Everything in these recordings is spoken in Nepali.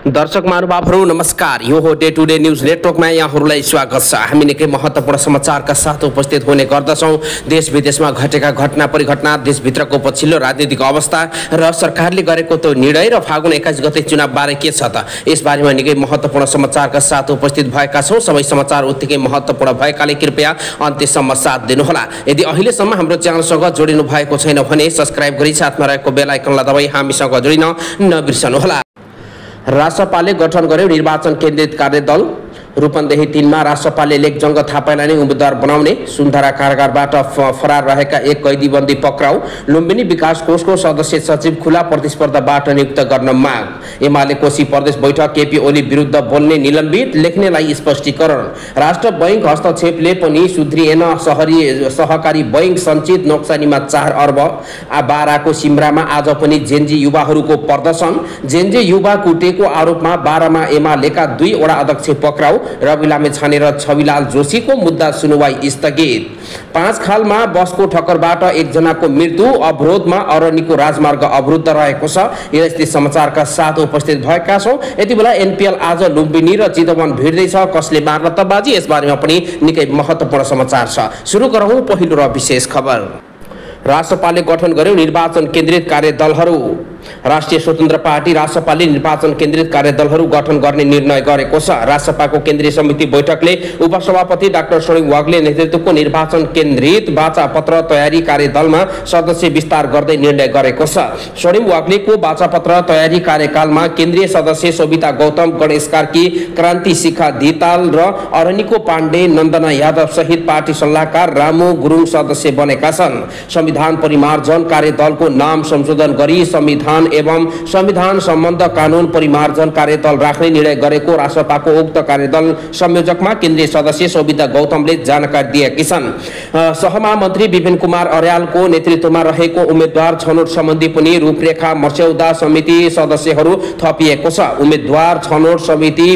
दर्शक महानुभावहरू नमस्कार। यो हो डे टु डे न्यूज नेटवर्कमा यहाँहरूलाई स्वागत छ। हामी निकै महत्त्वपूर्ण समाचारका साथ उपस्थित हुने गर्दछौँ। देश विदेशमा घटेका घटना परिघटना, देशभित्रको पछिल्लो राजनीतिक अवस्था र सरकारले गरेको त्यो निर्णय र फागुन 21 गते चुनाव बारे के छ त, यसबारेमा निकै महत्त्वपूर्ण समाचारका साथ उपस्थित भएका छौँ। सबै समाचार उत्तिकै महत्त्वपूर्ण भएकाले कृपया अन्त्यसम्म साथ दिनुहोला। यदि अहिलेसम्म हाम्रो च्यानलसँग जोडिनु भएको छैन भने सब्स्क्राइब गरी साथमा रहेको बेल आइकनलाई दबाई हामीसँग जोडिन नबिर्सनुहोला। रासपाले गठन गर्यो निर्वाचन केन्द्रित कार्यदल। रूपन्देही 3 मा रासपाले लेखजङ्ग थापालाई नै उम्मेदवार बनाउने। सुन्धारा कारागारबाट फरार रहेका एक कैदीबन्दी पक्राउ। लुम्बिनी विकास कोषको सदस्य सचिव खुला प्रतिस्पर्धाबाट नियुक्त गर्न माग। एमाले कोशी प्रदेश बैठक केपी ओली विरुद्ध बोल्ने निलम्बित, लेख्नेलाई स्पष्टीकरण। राष्ट्र बैंक हस्तक्षेपले पनि सुध्रिएन सहकारी बैंक सञ्चित नोक्सानीमा 4 अर्ब। बाराको सिमरामा आज पनि जेन्जी युवाहरूको प्रदर्शन। जेन्जी युवा कुटेको आरोपमा बारामा एमालेका 2 वडा अध्यक्ष पक्राउ। रवि लामेछाने र छविलाल जोशीको मुद्दा सुनवाई स्थगित। 5 खालमा बसको ठक्करबाट 1 जनाको मृत्यु। अवरोधमा अरनिको राजमार्ग अवरुद्ध रहेको छ। यस्तै समाचारका साथ उपस्थित भएका छौँ। यति बेला एनपीएल आज लुम्बिनी र चितवन भिड्दैछ। कसले मार्न त बाजी, यसबारेमा पनि निकै महत्त्वपूर्ण समाचार छ। सुरु गरौँ पहिलो र विशेष खबर। रासपाले गठन गर्यो निर्वाचन केन्द्रित कार्यदलहरू। राष्ट्रिय स्वतन्त्र पार्टी रासपाले निर्वाचन केन्द्रित कार्यदलहरू गठन गर्ने निर्णय गरेको छ। रासपाको केन्द्रीय समिति बैठकले उपसभापति डाक्टर स्वर्णिम वाग्ले नेतृत्वको निर्वाचन केन्द्रित बाचापत्र तयारी कार्यदलमा सदस्य विस्तार गर्दै निर्णय गरेको छ। स्वर्णिम वाग्लेको बाचापत्र तयारी कार्यकालमा केन्द्रीय सदस्य सोभिता गौतम, गणेश कार्की, क्रान्ति शिखा धिताल र अरनिको पाण्डे, नन्दना यादव सहित पार्टी सल्लाहकार रामु गुरुङ सदस्य बनेका छन्। संविधान परिमार्जन कार्यदलको नाम संशोधन गरी संविधान एवं संविधान सम्बन्ध कानून परिमार्जन कार्यदल राख्ने निर्णय गरेको रासपाको उक्त कार्यदल संयोजकमा केन्द्रीय सदस्य सोभिता गौतमले जानकारी दिएकी छन्। सहमहामन्त्री विपिन कुमार अर्यालको नेतृत्वमा रहेको उम्मेद्वार छनौट सम्बन्धी पनि रूपरेखा मस्यौदा समिति सदस्यहरू थपिएको छ। उम्मेद्वार छनौट समिति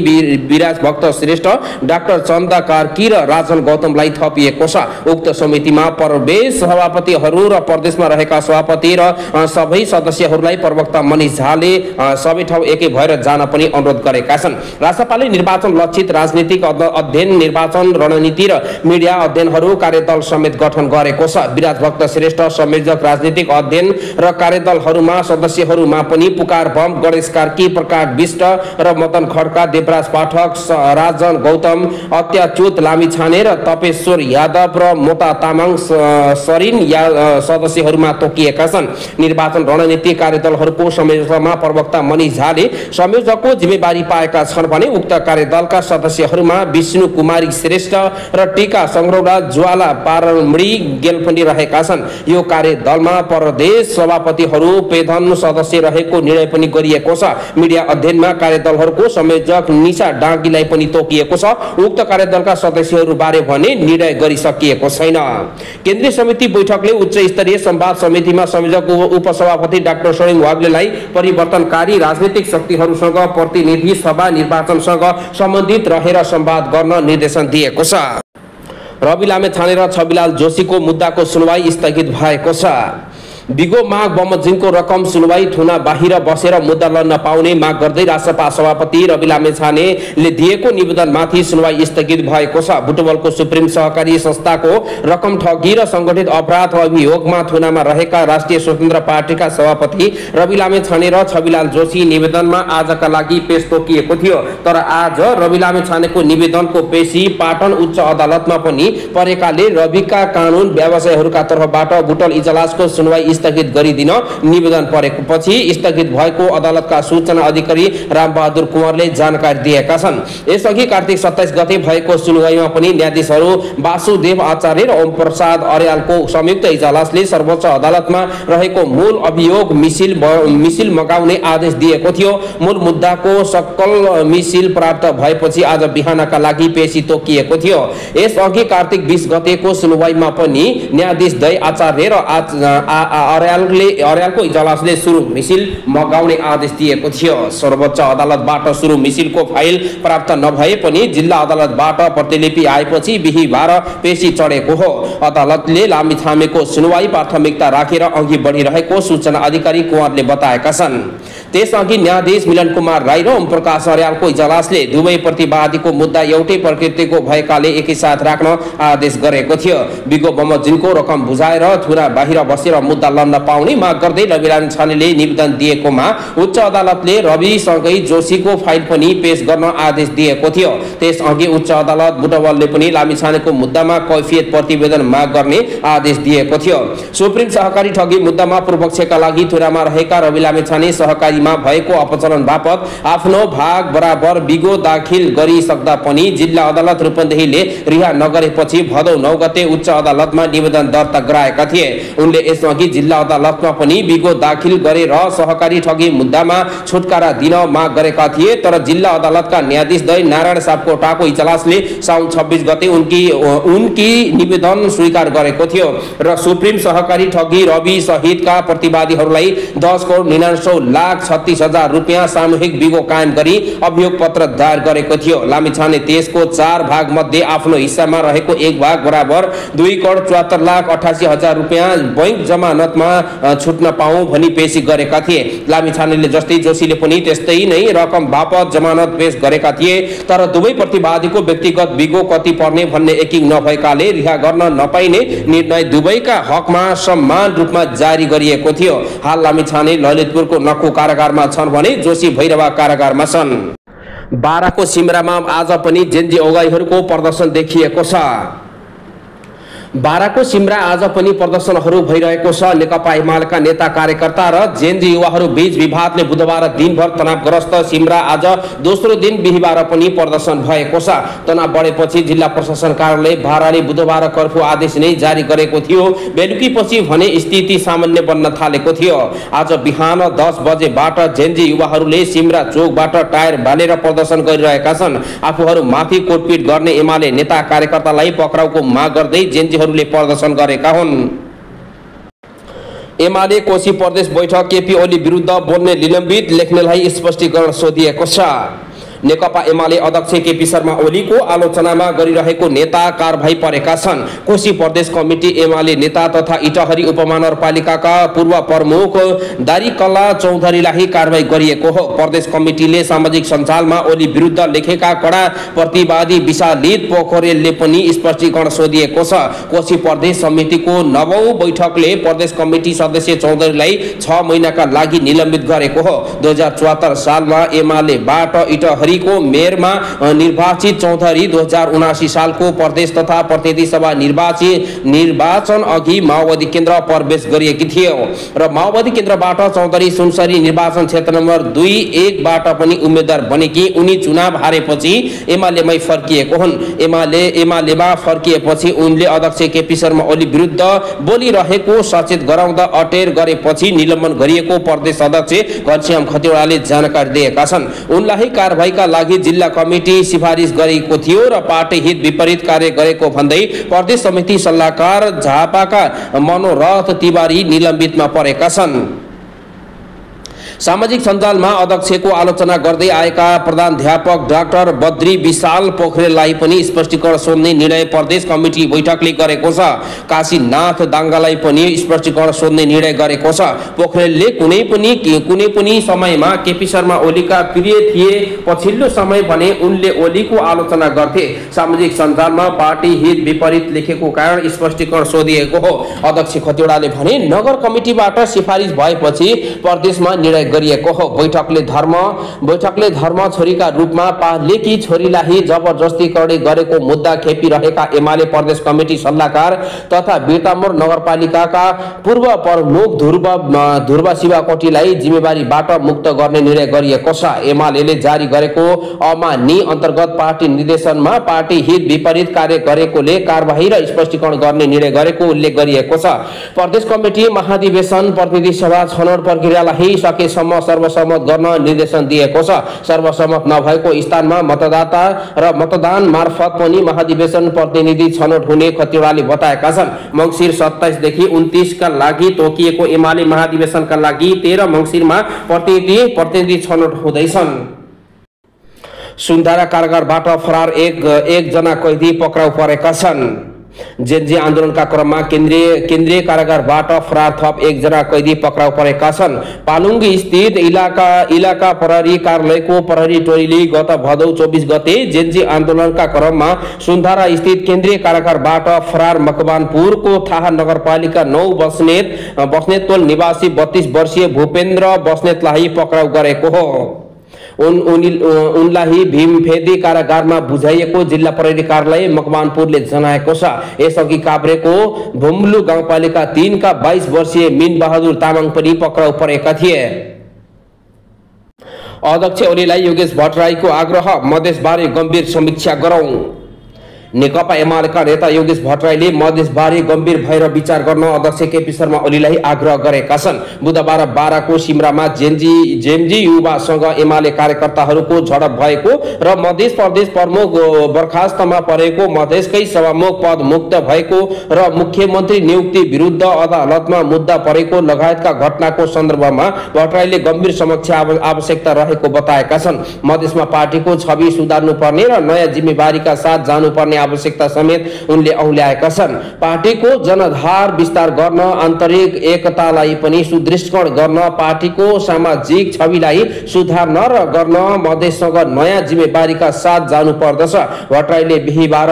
विराज भक्त श्रेष्ठ, डाक्टर चन्दा कार्की र राजन गौतमलाई थपिएको छ। उक्त समितिमा प्रदेश सभापतिहरू र प्रदेशमा रहेका सभापति र सबै सदस्यहरूलाई प्रवक्ता मनिष झाले सबै ठाउँ एकै भएर जान पनि अनुरोध गरेका छन्। रासपाले निर्वाचन लक्षित राजनीतिक अध्ययन, निर्वाचन रणनीति र मिडिया अध्ययनहरू कार्यदल समेत गठन गरेको छ। विराज भक्त श्रेष्ठ संयोजक राजनीतिक अध्ययन र कार्यदलहरूमा सदस्यहरूमा पनि पुकार बम, गणेश कार्की, प्रकाश विष्ट र मदन खड्का, देवराज पाठक, राजन गौतम, अत्याच्युत लामिछाने र तपेश्वर यादव र मोता तामाङ सरिन सदस्यहरूमा तोकिएका छन्। निर्वाचन रणनीति कार्यदलहरूको संयोजकमा प्रवक्ता मनिष झाले संयोजकको जिम्मेवारी पाएका छन् भने उक्त कार्यदलका सदस्यहरूमा विष्णु कुमारी श्रेष्ठ र टीका संग्रौला, ज्वाला पारमणी गेलफन्डी रहेका छन्। यो कार्यदलमा प्रदेश सभापतिहरू पेधन सदस्य रहेको निर्णय पनि गरिएको छ। मिडिया अध्ययनमा कार्यदलहरूको संयोजक निशा डाँगीलाई पनि तोकिएको छ। उक्त कार्यदलका सदस्यहरूबारे भने निर्णय गरिसकिएको छैन। केन्द्रीय समिति बैठकले उच्च स्तरीय संवाद समितिमा संयोजक उपसभापति डाक्टर स्वर्णिम वाग्लेलाई परिवर्तनकारी राजनीतिक शक्तिहरूसँग प्रतिनिधि सभा निर्वाचनसँग सम्बन्धित रहेर संवाद गर्न निर्देशन दिएको छ। रवि लामेछाने र छविलाल जोशीको मुद्दाको सुनवाई स्थगित भएको छ। बिगो माग बमोजिमको रकम सुनवाई थुना बाहिर बसेर मुद्दा लड्न पाउने माग गर्दै रासपा सभापति रवि लामेछानेले दिएको निवेदनमाथि सुनवाई स्थगित भएको छ। बुटवलको सुप्रिम सहकारी संस्थाको रकम ठगी र संगठित अपराध अभियोगमा थुनामा रहेका राष्ट्रिय स्वतन्त्र पार्टीका सभापति रवि लामेछाने र छविलाल जोशी निवेदनमा आजका लागि पेश तोकिएको थियो। तर आज रवि लामेछानेको निवेदनको पेशी पाटन उच्च अदालतमा पनि परेकाले रविका कानून व्यवसायहरूका तर्फबाट बुटवल इजलासको सुनवाई स्थगित गरिदिन निवेदन परेको पछि स्थगित भएको अदालतका सूचना अधिकारी रामबहादुर कुँवरले जानकारी दिएका छन्। यसअघि कार्तिक 27 गते भएको सुनवाईमा पनि न्यायाधीशहरू वासुदेव आचार्य र ओम प्रसाद अर्यालको संयुक्त इजलासले सर्वोच्च अदालतमा रहेको मूल अभियोग मिसिल मगाउने आदेश दिएको थियो। मूल मुद्दाको सकल मिसिल प्राप्त भएपछि आज बिहानका लागि पेशी तोकिएको थियो। यसअघि कार्तिक 20 गतेको सुनवाईमा पनि न्यायाधीश दय आचार्य र अर्यालको इजलासले सुरु मिसिल मगाउने आदेश दिएको थियो। सर्वोच्च अदालतबाट सुरु मिसिलको फाइल प्राप्त नभए पनि जिल्ला अदालतबाट प्रतिलिपि आएपछि बिहीबार पेशी चढेको हो। अदालतले लामिछानेको सुनवाई प्राथमिकता राखेर अघि बढिरहेको सूचना अधिकारी कुँवरले बताएका छन्। त्यसअघि न्यायाधीश मिलन कुमार राई र ओम प्रकाश अर्यालको इजलासले दुवै प्रतिवादीको मुद्दा एउटै प्रकृतिको भएकाले एकैसाथ राख्न आदेश गरेको थियो। बिगो बमोजिमको रकम बुझाएर थुरा बाहिर बसेर मुद्दा लड्न पाउने माग गर्दै रवि लामिछानेले निवेदन दिएकोमा उच्च अदालतले रविसँगै जोशीको फाइल पनि पेश गर्न आदेश दिएको थियो। त्यसअघि उच्च अदालत बुटवलले पनि लामिछानेको मुद्दामा कैफियत प्रतिवेदन माग गर्ने आदेश दिएको थियो। सुप्रिम सहकारी ठगी मुद्दामा पूर्वपक्षका लागि थुरामा रहेका रवि लामिछाने सहकारीमा भएको अपचलन बापत आफ्नो भाग बराबर बिगो दाखिल गरिसक्दा पनि जिल्ला अदालत रूपन्देहीले रिहा नगरेपछि भदौ 9 गते उच्च अदालतमा निवेदन दर्ता गराएका थिए। उनले यसअघि जिल्ला अदालतमा पनि बिगो दाखिल गरेर सहकारी ठगी मुद्दामा छुटकारा दिन माग गरेका थिए, तर जिल्ला अदालतका न्यायाधीश दय नारायण सापकोटाको इजलासले साउन 26 गते उनकी निवेदन स्वीकार गरेको थियो र सुप्रिम सहकारी ठगी रवि सहितका प्रतिवादीहरूलाई 10,99,36,000 रुपियाँ सामूहिक बिगो कायम गरी अभियोग पत्र दायर गरेको थियो। लामिछाने त्यसको 4 भाग मध्ये आफ्नो हिस्सामा रहेको 1 भाग बराबर 2,74,88,000 रुपियाँ बैंक जमानतमा छुट्न पाऊँ भनी पेशी गरेका थिए। लामिछानेले जस्तै जोशीले पनि त्यस्तै नै रकम बापत जमानत पेश गरेका थिए, तर दुवै प्रतिवादीको व्यक्तिगत बिगो कति पर्ने भन्ने एकिङ नभएकाले रिहा गर्न नपाइने निर्णय दुवैका हकमा समान रूपमा जारी गरिएको थियो। हाल लामिछाने ललितपुरको नक्कु कारागारमा छन् भने जोशी भैरवा कारागारमा छन्। बाराको सिमरामा आज पनि जेन्जी ओगाईहरूको प्रदर्शन देखिएको छ। बाराको सिमरा आज पनि प्रदर्शनहरू भइरहेको छ। नेकपा एमालेका नेता कार्यकर्ता र जेन्जी युवाहरू बीच विवादले बुधबार दिनभर तनावग्रस्त सिमरा आज दोस्रो दिन बिहीबार पनि प्रदर्शन भएको छ। तनाव बढेपछि जिल्ला प्रशासन कार्यालय बाराले बुधबार कर्फ्यू आदेश नै जारी गरेको थियो। बेलुकीपछि भने स्थिति सामान्य बन्न थालेको थियो। आज बिहान 10 बजेबाट जेन्जी युवाहरूले सिमरा चोकबाट टायर बालेर प्रदर्शन गरिरहेका छन्। आफूहरू माथि कोटपिट गर्ने एमाले नेता कार्यकर्तालाई पक्राउको माग गर्दै जेन्जी प्रदर्शन गरेका हुन्। एमाले कोशी प्रदेश बैठक केपी ओली विरुद्ध बोल्ने निलम्बित लेख्नेलाई स्पष्टीकरण सोधिएको छ। नेकपा एमाले अध्यक्ष केपी शर्मा ओलीको आलोचनामा गरिरहेको नेता कारबाही परेका छन्। कोशी प्रदेश कमिटी एमाले नेता तथा इटहरी उपमहानगरपालिकाका पूर्व प्रमुख दारीकला चौधरीलाई कारबाही गरिएको हो। प्रदेश कमिटीले सामाजिक सञ्जालमा ओली विरुद्ध लेखेका कडा प्रतिवादी विशालित पोखरेलले पनि स्पष्टीकरण सोधिएको छ। कोशी प्रदेश समितिको 9औं बैठकले प्रदेश कमिटी सदस्य चौधरीलाई 6 महिनाका लागि निलम्बित गरेको हो। 2074 सालमा एमालेबाट इटहरी को मेयरमा निर्वाचित चौधरी 2079 सालको प्रदेश तथा प्रतिनिधि सभा निर्वाचन अघि माओवादी केन्द्र प्रवेश गरिएकी थिए र माओवादी केन्द्रबाट चौधरी सुनसरी निर्वाचन क्षेत्र नम्बर 2-1 बाट पनि उम्मेदवार बनेकी उनी चुनाव हारेपछि एमालेमै फर्किएको हुन्। एमालेमा फर्किएपछि उनले अध्यक्ष केपी शर्मा ओली विरुद्ध बोलिरहेको सचेत गराउँदा अटेर गरेपछि निलम्बन गरिएको प्रदेश अध्यक्ष घनश्याम खतिवड़ाले जानकारी दिएका छन्। उनलाई कारबाही लागि जिल्ला कमिटी सिफारिस गरेको थियो र पार्टी हित विपरीत कार्य गरेको भन्दै प्रदेश समिति सल्लाहकार झापाका मनोरथ तिवारी निलम्बितमा परेका छन्। सामाजिक सञ्जालमा अध्यक्षको आलोचना गर्दै आएका प्रधानाध्यापक डाक्टर बद्री विशाल पोखरेललाई पनि स्पष्टीकरण सोध्ने निर्णय प्रदेश कमिटी बैठकले गरेको छ। काशीनाथ दाङ्गालाई पनि स्पष्टीकरण सोध्ने निर्णय गरेको छ। पोखरेलले कुनै पनि समयमा केपी शर्मा ओलीका प्रिय थिए, पछिल्लो समय भने उनले ओलीको आलोचना गर्थे। सामाजिक सञ्जालमा पार्टी हित विपरीत लेखेको कारण स्पष्टीकरण सोधिएको हो। अध्यक्ष खतिवड़ाले भने नगर कमिटीबाट सिफारिस भएपछि प्रदेशमा निर्णय गरिएको हो। बैठकले धर्म छोरीका रूपमा पालेकी छोरीलाई जबरजस्ती गरेको मुद्दा खेपिरहेका एमाले प्रदेश कमिटी सल्लाहकार तथा बिरतामोर नगरपालिकाका पूर्व प्रमुख ध्रुव शिवाकोटीलाई जिम्मेवारीबाट मुक्त गर्ने निर्णय गरिएको छ। एमालेले जारी गरेको अमान्य अन्तर्गत पार्टी निर्देशनमा पार्टी हित विपरीत कार्य गरेकोले कारबाही र स्पष्टीकरण गर्ने निर्णय गरेको उल्लेख गरिएको छ। प्रदेश कमिटी महाधिवेशन प्रतिनिधि सभा छनौट प्रक्रियालाई सकेसम्म गतेसम्म सर्वसम्मत गर्न निर्देशन दिएको छ। सर्वसम्मत नभएको स्थानमा मतदाता र मतदान मार्फत पनि महाधिवेशन प्रतिनिधि छनौट हुने खतिवड़ाले बताएका छन्। मङ्सिर 27 देखि 29 का लागि तोकिएको एमाले महाधिवेशनका लागि 13 मङ्सिरमा प्रतिनिधि छनौट हुँदैछन्। सुन्धारा कारागारबाट फरार एक जना कैदी पक्राउ परेका छन्। जेनजी आन्दोलनका क्रममा केन्द्रीय कारागारबाट फरार थप एकजना कैदी पक्राउ परेका छन्। पालुङ्गी स्थित इलाका प्रहरी कार्यालयको प्रहरी टोलीले गत भदौ 24 गते जेनजी आन्दोलनका क्रममा सुन्धारा स्थित केन्द्रीय कारागारबाट फरार मकवानपुरको थाहा नगरपालिका 9 बस्नेततोल निवासी 32 वर्षीय भूपेन्द्र बस्नेतलाई पक्राउ गरेको हो। उनलाई भीमफेदी कारागारमा बुझाइएको जिल्ला प्रहरी कार्यालय मकवानपुरले जनाएको छ। यसअघि काभ्रेको भुम्लु गाउँपालिका 3 का 22 वर्षीय मिन बहादुर तामाङ पनि पक्राउ परेका थिए। अध्यक्ष ओलीलाई योगेश भट्टराईको आग्रह, मधेसबारे गम्भीर समीक्षा गरौं। नेकपा एमालेका नेता योगेश भट्टराईले मधेसबारे गम्भीर भएर विचार गर्न अध्यक्ष केपी शर्मा ओलीलाई आग्रह गरेका छन्। बुधबार बाराको सिमरामा जेएमजी युवासँग एमाले कार्यकर्ताहरूको झडप भएको र मध्य प्रदेश प्रमुख बर्खास्तमा परेको, मधेसकै सभामुख पद मुक्त भएको र मुख्यमन्त्री नियुक्ति विरुद्ध अदालतमा मुद्दा परेको लगायतका घटनाको सन्दर्भमा भट्टराईले गम्भीर समीक्षा आवश्यकता रहेको बताएका छन्। मधेसमा पार्टीको छवि सुधार्नुपर्ने र नयाँ जिम्मेवारीका साथ जानुपर्ने आवश्यकता समेत उनले औल्याएका छन्। पार्टीको जनधार विस्तार गर्न, आन्तरिक एकतालाई पनि सुदृढीकरण गर्न, पार्टीको सामाजिक छविलाई सुधार्न र गर्न मधेससँग नयाँ जिम्मेवारीका साथ जानु पर्दछ। भट्टराईले बिहिबार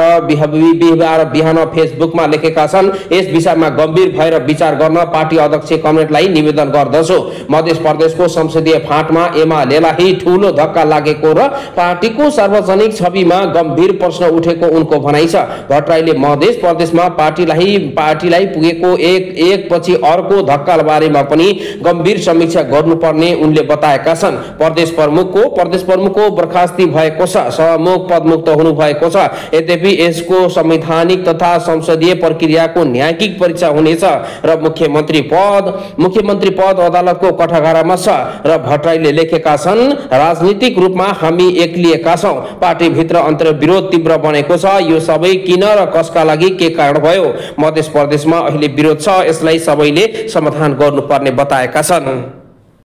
बिहान फेसबुकमा लेखेका छन्। यस विषयमा गम्भीर भएर विचार गर्न पार्टी अध्यक्ष कमरेडलाई निवेदन गर्दछु। मध्य प्रदेशको संसदीय फाँटमा एमालेलाई ठूलो धक्का लागेको र पार्टीको सार्वजनिक छविमा गम्भीर प्रश्न उठेको उनको भनाइ छ। भट्टराईले मध्य प्रदेशमा पार्टीलाई पुगेको एक पछि अर्को धक्का बारेमा पनि गम्भीर समीक्षा गर्नुपर्ने उनले बताएका छन्। प्रदेश प्रमुखको बर्खास्ती भएको छ, सभामुख पदमुक्त हुनु भएको छ। यद्यपि यसको संवैधानिक तथा संसदीय प्रक्रियाको न्यायिक परीक्षा हुनेछ र मुख्यमन्त्री पद अदालतको कठघरामा छ र भट्टराईले लेखेका छन्, राजनीतिक रूपमा हामी एक्लिएका छौं। पार्टीभित्र अन्तर्विरोध तीव्र बनेको छ। यो सबै किन र कसका लागि के कारण भयो? मध्य प्रदेशमा अहिले विरोध छ, यसलाई सबैले समाधान गर्नुपर्ने बताएका छन्।